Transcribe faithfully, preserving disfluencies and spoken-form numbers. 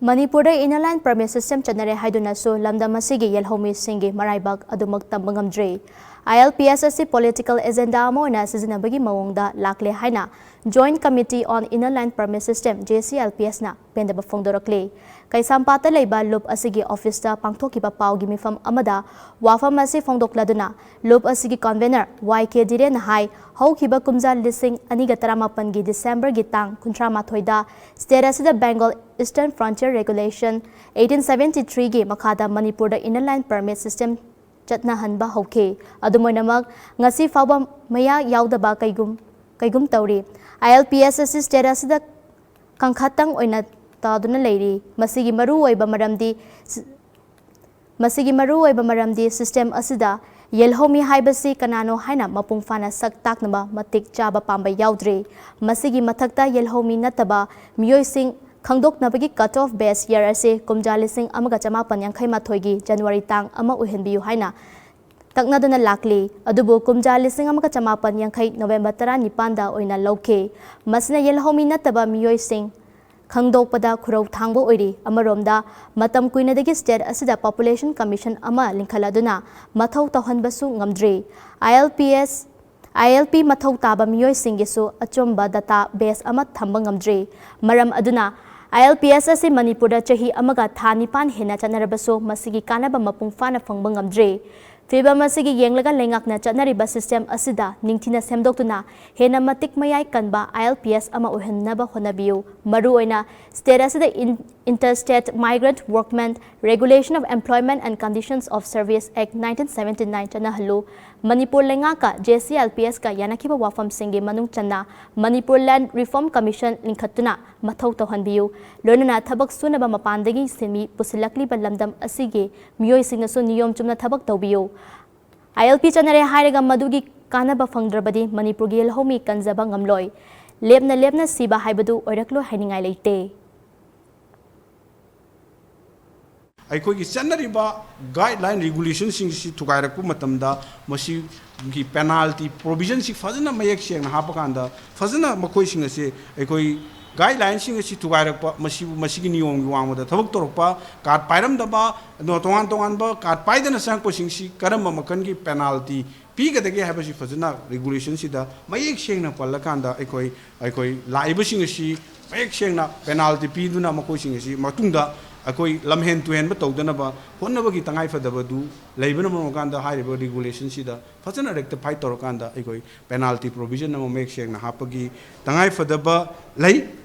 ꯃꯅꯤꯄꯨꯔꯗ Inner Line Permit System ꯆꯠꯅꯔꯦ ꯍꯥꯏꯗꯨꯅꯁꯨ ꯂꯝꯗꯝ ꯑꯁꯤꯒꯤ ꯌꯦꯜꯍꯧꯃꯤꯁꯤꯡꯒꯤ ꯃꯔꯥꯏꯕꯛ ꯑꯗꯨꯃꯛ ꯇꯝꯕ ꯉꯝꯗ꯭ꯔꯤ꯫ ILPS ꯑꯁꯤ political agenda ꯑꯃ ꯑꯣꯏꯅ ꯁꯤꯖꯤꯟꯅꯕꯒꯤ ꯃꯑꯣꯡꯗ ꯂꯥꯛꯂꯦ ꯍꯥꯏꯅ Joint Committee on Inner Line Permit System, JCILPS ꯅ ꯄꯦꯟꯗꯕ ꯐꯣꯡꯗꯣꯔꯛꯂꯤ꯫ ꯀꯩꯁꯥꯝꯄꯥꯠꯇ ꯂꯩꯕ ꯂꯨꯞ ꯑꯁꯤꯒꯤ ꯑꯣꯐꯤꯁꯇ ꯄꯥꯡꯊꯣꯛꯈꯤꯕ ꯄꯥꯎꯒꯤ ꯃꯤꯐꯝ ꯑꯃꯗ ꯋꯥꯐꯝ ꯑꯁꯤ ꯐꯣꯡꯗꯣꯛꯂꯗꯨꯅ ꯂꯨꯞ ꯑꯁꯤꯒꯤ convener ꯋꯥꯏ ꯀꯦ ꯙꯤꯔꯦꯟꯅ ꯍꯥꯏ, ꯍꯧꯈꯤꯕ ꯀꯨꯝꯖꯥ ꯂꯤꯁꯤꯡ ꯑꯅꯤꯒ ꯇꯔꯥꯃꯥꯄꯟꯒꯤ December ꯒꯤ ꯇꯥꯡ ꯀꯨꯟꯊ꯭ꯔꯥ ꯃꯥꯊꯣꯏꯗ state ꯑꯁꯤꯗ Bengal Eastern Frontier Regulation eighteen seventy three ꯒꯤ ꯃꯈꯥꯗ ꯃꯅꯤꯄꯨꯔꯗ Inner Line Permit System ꯆꯠꯅꯍꯟꯕ ꯍꯧꯈꯤ꯫ ꯑꯗꯨꯝ ꯑꯣꯏꯅꯃꯛ, ꯉꯁꯤ ꯐꯥꯎꯕ ꯃꯌꯥ ꯌꯥꯎꯗꯕ ꯀꯩꯒꯨꯝ, ꯀꯩꯒꯨꯝ ꯇꯧꯔꯤ꯫ ILPS ꯑꯁꯤ state ꯑꯁꯤꯗ ꯀꯥꯡꯈꯥꯇꯪ ꯑꯣꯏꯅ ꯇꯥꯗꯨꯅ ꯂꯩꯔꯤ꯫ ꯃꯁꯤꯒꯤ ꯃꯔꯨꯑꯣꯏꯕ ꯃꯔꯝꯗꯤ, ꯃꯁꯤꯒꯤ ꯃꯔꯨꯑꯣꯏꯕ ꯃꯔꯝꯗꯤ system ꯑꯁꯤꯗ ꯌꯦꯜꯍꯧꯃꯤ ꯍꯥꯏꯕꯁꯤ ꯀꯅꯥꯅꯣ ꯍꯥꯏꯅ ꯃꯄꯨꯡ ꯐꯥꯅ ꯁꯛ ꯇꯥꯛꯅꯕ ꯃꯇꯤꯛ ꯆꯥꯕ ꯄꯥꯝꯕꯩ ꯌꯥꯎꯗ꯭ꯔꯤ꯫ ꯃꯁꯤꯒꯤ ꯃꯊꯛꯇ ꯌꯦꯜꯍꯧꯃꯤ ꯅꯠꯇꯕ ꯃꯤꯑꯣꯏꯁꯤꯡ ꯈꯪꯗꯣꯛꯅꯕꯒꯤ cut off base year ꯑꯁꯤ ꯀꯨꯝꯖꯥ ꯂꯤꯁꯤꯡ ꯑꯃꯒ ꯆꯃꯥꯄꯟ ꯌꯥꯡꯈꯩ ꯃꯥꯊꯣꯏꯒꯤ January ꯇꯥꯡ ꯑꯃ ꯑꯣꯏꯍꯟꯕꯤꯌꯨ ꯍꯥꯏꯅ ꯇꯛꯅꯗꯨꯅ ꯂꯥꯛꯂꯤ꯫ ꯑꯗꯨꯕꯨ ꯀꯨꯝꯖꯥ ꯂꯤꯁꯤꯡ ꯑꯃꯒ ꯆꯃꯥꯄꯟ ꯌꯥꯡꯈꯩ November ꯇꯔꯥꯅꯤꯄꯥꯟꯗ ꯑꯣꯏꯅ ꯂꯧꯈꯤ꯫ ꯃꯁꯤꯅ ꯌꯦꯜꯍꯧꯃꯤ ꯅꯠꯇꯕ ꯃꯤꯑꯣꯏꯁꯤꯡ ꯈꯪꯗꯣꯛꯄꯗ ꯈꯨꯔꯧ ꯊꯥꯡꯕ ꯑꯣꯏꯔꯤ꯫ ꯑꯃꯔꯣꯝꯗ, ꯃꯇꯝ ꯀꯨꯏꯅꯗꯒꯤ state ꯑꯁꯤꯗ Population Commission ꯑꯃ ꯂꯤꯡꯈꯠꯂꯗꯨꯅ ꯃꯊꯧ ꯇꯧꯍꯟꯕꯁꯨ ꯉꯝꯗ꯭ꯔꯤ꯫ ILPS, ILP ꯃꯊꯧ ꯇꯥꯕ ꯃꯤꯑꯣꯏꯁꯤꯡꯒꯤꯁꯨ ꯑꯆꯨꯝꯕ data base ꯑꯃ ꯊꯝꯕ ꯉꯝꯗ꯭ꯔꯤ꯫ ꯃꯔꯝ ꯑꯗꯨꯅ, ILPS ꯑꯁꯤ ꯃꯅꯤꯄꯨꯔꯗ ꯆꯍꯤ ꯑꯃꯒ ꯊꯥ ꯅꯤꯄꯥꯟ ꯍꯦꯟꯅ ꯆꯠꯅꯔꯕꯁꯨ ꯃꯁꯤꯒꯤ ꯀꯥꯟꯅꯕ ꯃꯄꯨꯡ ꯐꯥꯅ ꯐꯪꯕ ꯉꯝꯗ꯭ꯔꯤ꯫ ꯐꯤꯚꯝ ꯑꯁꯤꯒꯤ ꯌꯦꯡꯂꯒ ꯂꯩꯉꯥꯛꯅ ꯆꯠꯅꯔꯤꯕ system ꯑꯁꯤꯗ ꯅꯤꯡꯊꯤꯅ ꯁꯦꯝꯗꯣꯛꯇꯨꯅ ꯍꯦꯟꯅ ꯃꯇꯤꯛ ꯃꯌꯥꯏ ꯀꯟꯕ ILPS ꯑꯃ ꯑꯣꯏꯍꯟꯅꯕ ꯍꯣꯠꯅꯕꯤꯌꯨ꯫ ꯃꯔꯨꯑꯣꯏꯅ state ꯑꯁꯤꯗ In-, Interstate Migrant Workmen Regulation of Employment and Conditions of Service Act nineteen seventy nine ꯆꯠꯅꯍꯜꯂꯨ꯫ Manipur ꯂꯩꯉꯥꯛꯀ JCILPS ꯀ ꯌꯥꯅꯈꯤꯕ ꯋꯥꯐꯝꯁꯤꯡꯒꯤ ꯃꯅꯨꯡ ꯆꯟꯅ ꯃꯅꯤꯄꯨꯔ Land Reform Commission ꯂꯤꯡꯈꯠꯇꯨꯅ ꯃꯊꯧ ꯇꯧꯍꯟꯕꯤꯌꯨ꯫ ꯂꯣꯏꯅꯅ ꯊꯕꯛ ꯁꯨꯅꯕ ꯃꯄꯥꯟꯗꯒꯤ ꯁꯤꯟꯃꯤ ꯄꯨꯁꯤꯜꯂꯛꯂꯤꯕ ꯂꯝꯗꯝ ꯑꯁꯤꯒꯤ ꯃꯤꯑꯣꯏꯁꯤꯡꯅꯁꯨ ꯅꯤꯌꯣꯝ ꯆꯨꯝꯅ ꯊꯕꯛ ꯇꯧꯕꯤꯌꯨ꯫ ILP ꯆꯠꯅꯔꯦ ꯍꯥꯏꯔꯒ ꯃꯗꯨꯒꯤ ꯀꯥꯟꯅꯕ ꯐꯪꯗ꯭ꯔꯕꯗꯤ ꯃꯅꯤꯄꯨꯔꯒꯤ ꯂꯧꯃꯤ ꯀꯟꯖꯕ ꯉꯝꯂꯣꯏ꯫ ꯂꯦꯞꯅ ꯂꯦꯞꯅ ꯁꯤꯕ ꯍꯥꯏꯕꯗꯨ ꯑꯣꯏꯔꯛꯂꯣꯏ ꯍꯥꯏꯅꯤꯡꯉꯥꯏ ꯂꯩꯇꯦ꯫ ꯑꯩꯈꯣꯏꯒꯤ ꯆꯠꯅꯔꯤꯕ guideline regulationꯁꯤꯡꯁꯤ ꯊꯨꯒꯥꯏꯔꯛꯄ ꯃꯇꯝꯗ ꯃꯁꯤꯒꯤ penalty provisionꯁꯤ ꯐꯖꯅ ꯃꯌꯦꯛ ꯁꯦꯡꯅ ꯍꯥꯞꯄꯀꯥꯟꯗ ꯐꯖꯅ ꯃꯈꯣꯏꯁꯤꯡ ꯑꯁꯦ ꯑꯩꯈꯣꯏ ꯒꯥꯏꯗꯂꯥꯏꯟꯁꯤꯡ ꯑꯁꯤ ꯊꯨꯒꯥꯏꯔꯛꯄ, ꯃꯁꯤꯕꯨ, ꯃꯁꯤꯒꯤ ꯅꯤꯌꯣꯝꯒꯤ ꯋꯥꯡꯃꯗ ꯊꯕꯛ ꯇꯧꯔꯛꯄ, ꯀꯥꯔꯗ ꯄꯥꯏꯔꯝꯗꯕ, ꯑꯗꯣ ꯇꯣꯉꯥꯟ ꯇꯣꯉꯥꯟꯕ ꯀꯥꯔꯗ ꯄꯥꯏꯗꯅ ꯆꯪꯉꯛꯄꯁꯤꯡꯁꯤ ꯀꯔꯝꯕ ꯃꯈꯜꯒꯤ ꯄꯦꯅꯥꯜꯇꯤ ꯄꯤꯒꯗꯒꯦ ꯍꯥꯏꯕꯁꯤ ꯐꯖꯅ ꯔꯤꯒꯨꯂꯦꯁꯟꯁꯤꯗ ꯃꯌꯦꯛ ꯁꯦꯡꯅ ꯄꯜꯂꯀꯥꯟꯗ ꯑꯩꯈꯣꯏ, ꯑꯩꯈꯣꯏ ꯂꯥꯛꯏꯕꯁꯤꯡ ꯑꯁꯤ ꯃꯌꯦꯛ ꯁꯦꯡꯅ ꯄꯦꯅꯥꯜꯇꯤ ꯄꯤꯗꯨꯅ ꯃꯈꯣꯏꯁꯤꯡ ꯑꯁꯤ ꯃꯇꯨꯡꯗ ꯑꯩꯈꯣꯏ ꯂꯝꯍꯦꯟ ꯇꯨꯍꯦꯟꯕ ꯇꯧꯗꯅꯕ ꯍꯣꯠꯅꯕꯒꯤ ꯇꯉꯥꯏꯐꯗꯕꯗꯨ ꯂꯩꯕꯅ ꯃꯔꯝ ꯑꯣꯏꯔꯀꯥꯟꯗ ꯍꯥꯏꯔꯤꯕ ꯔꯤꯒꯨꯂꯦꯁꯟꯁꯤꯗ ꯐꯖꯅ ꯔꯦꯛꯇꯤꯐꯥꯏ ꯇꯧꯔꯀꯥꯟꯗ ꯑꯩꯈꯣꯏ ꯄꯦꯅꯥꯜꯇꯤ ꯄ꯭ꯔꯣꯕꯤꯖꯟ ꯑꯃ ꯃꯌꯦꯛ ꯁꯦꯡꯅ ꯍꯥꯞꯄꯒꯤ ꯇꯉꯥꯏꯐꯗꯕ ꯂꯩ꯫